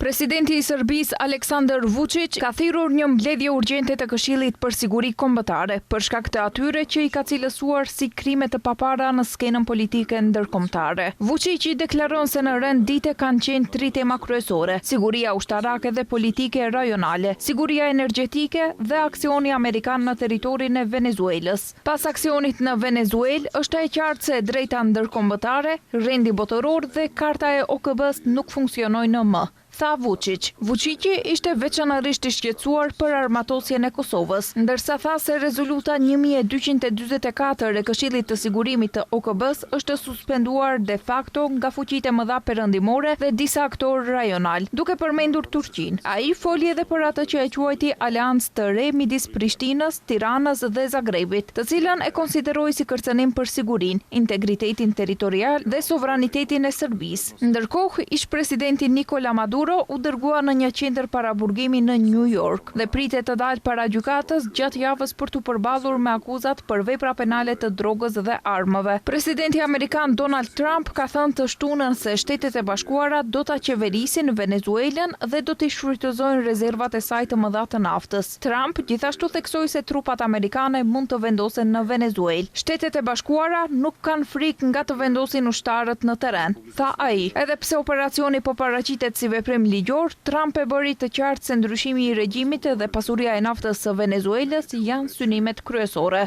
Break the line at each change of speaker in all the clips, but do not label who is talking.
Presidenti i Serbisë, Aleksandar Vuçiq, ka thirrur një mbledhje urgjente të Këshillit për Siguri Kombëtare, për shkak të atyre që i ka cilësuar si krime të papara në skenën politike ndërkombëtare. Vuçiqi deklaron se në rend dite kanë qenë tri tema kryesore, siguria ushtarake dhe politike rajonale, siguria energjetike dhe aksioni amerikan në territorin e Venezuelës. Pas aksionit në Venezuelë, është e qartë se e drejta ndërkombëtare, rendi botëror dhe karta e OKB-së nuk funksionojnë më, tha Vuçiq. Vuçiqi ishte veçanërisht i shqetësuar për armatosjen e Kosovës, ndërsa tha se rezoluta 1244 e Këshillit të Sigurimit të OKB-së është suspenduar de facto nga fuqitë e mëdha perëndimore dhe disa aktorë rajonal, duke përmendur Turqinë. Ai foli edhe për atë që e quajti aleancë të re midis Prishtinës, Tiranës dhe Zagrebit, të cilën e konsideroi si kërcënim për sigurinë, integritetin territorial dhe sovranitetin e Serbisë. Ndërkohë, ish-presidenti Nicola Maduro u dërgua në një qendër paraburgimi në New York dhe pritet të dalë para gjykatës gjatë javës për t'u përballur me akuzat për vepra penale të drogës dhe armëve. Presidenti amerikan Donald Trump ka thënë të shtunën se Shtetet e Bashkuara do ta qeverisin Venezuelën dhe do t'i shfrytëzojnë rezervat e saj të mëdha të naftës. Trump gjithashtu theksoi se trupat amerikane mund të vendosen në Venezuelë. Shtetet e Bashkuara nuk kanë frikë nga të vendosin ushtarët në terren, tha ai. Edhe pse operacioni po paraqitet si veprim ligjor, Trump e bëri të qartë se ndryshimi i regjimit dhe pasuria e naftës së Venezuelës janë synimet kryesore.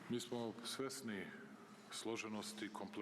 Mi smo svesni složenosti.